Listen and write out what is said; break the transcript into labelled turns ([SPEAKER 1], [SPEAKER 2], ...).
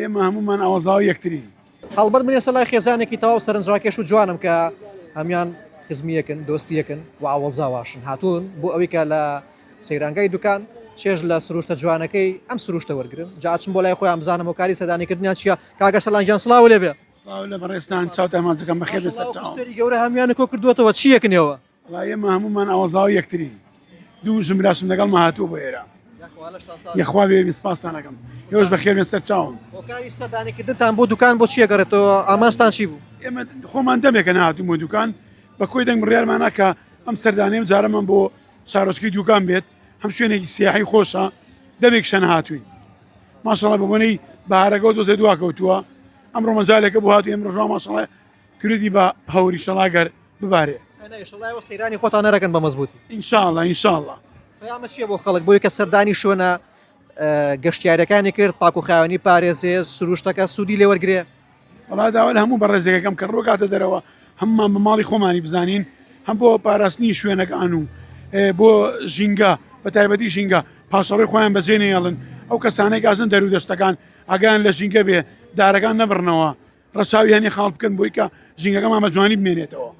[SPEAKER 1] ئێمە هەموومان ئاوەزاوی یەکترین.
[SPEAKER 2] هەڵبەت من ئێستا لای خێزانێکی تەواو سەرنجڕاکێش و جوانم کە هەموان خزمی یەکن، دۆستی یەکن و ئاوەڵزاواشن. هاتوون بۆ ئەوەی کە لە سەیرانگای دوکان چێژ لە سروشتە جوانەکەی ئەم سروشتە وەرگرن. جا ئەچم بۆ لای خۆیان بزانم هۆکاری سەردانیکردنیان چییە. کاک ئەرسەلان گیان سڵاو لێ بێ.
[SPEAKER 1] سڵاو لە بەڕێزتان چاوتان ماچەکەم بەخێر بێ
[SPEAKER 2] ماشەڵڵا وەکو
[SPEAKER 1] سەرچاوم.
[SPEAKER 2] سەری گەورە هەموویانت کۆ کردووەتەوە چی یەکن ئێوە؟
[SPEAKER 1] وەڵا ئێمە هەموومان ئاوەزاوی یەکترین. دوو ژن براشم لەگەڵما هاتووە بۆ ئێرە.
[SPEAKER 2] یاخوا لەشتان ساغ بێ.
[SPEAKER 1] یەخوا بێ سپاستان ئەکەم. ئێوەش بەخێر بێن سەر چاوم.
[SPEAKER 2] هۆکاری سەردانیکردنتان بۆ دوکان بۆ چی ئەگەڕێتەوە؟ ئامانجتان چی بوو؟
[SPEAKER 1] ئێمە خۆمان دەمێکە نەهاتووین بۆ دوکان، بە کۆی دەنگ بڕیارمان نا کە ئەم سەردانەی ئەم جارەمان بۆ شارۆچکەی دوکان بێت، هەم شوێنێکی سیاحی خۆشە، دەمێکیشە نەهاتووین. ماشەڵا بە بۆنەی بەهارەکەوە تۆزێ دواکەوتووە. ئەمڕۆ مەجالێکە بۆ هاتووین، ئەمڕۆش وا ماشەڵا کردی بە هەوری شەڵا گەر ببارێ.
[SPEAKER 2] ئەنا ئیشەڵا ئێوە سەیرانی خۆتان نەرەکەن بە مەزبووتی.
[SPEAKER 1] ئینشاڵا ئینشاڵا.
[SPEAKER 2] پەیامت چییە بۆ خەڵک بۆی کە سەردانی شوێنە گەشتیاریەکانی کرد پاک و خاوێنی پارێزێ سروشتەکە سوودی لێ وەرگێ؟
[SPEAKER 1] وەڵا داوا لە هەموو بەڕێزێکەکەم کە ڕۆکاتە دەرەوە هەمومان بە ماڵی خۆمانی بزانین هەم بۆ پاراستنی شوێنەکان و بۆ ژینگە بە تایبەتی ژینگە پاشەڕۆی خۆیان بەجێ نێڵن ئەو کەسانەی گازن دەرو دەشتەکان ئاگیان لە ژینگە بێ دارەکان نەبڕنەوە ڕەچاوی هەنێ خاڵ بکەن بۆی کە ژینگەکەمان بە جوانی بمێنێتەوە.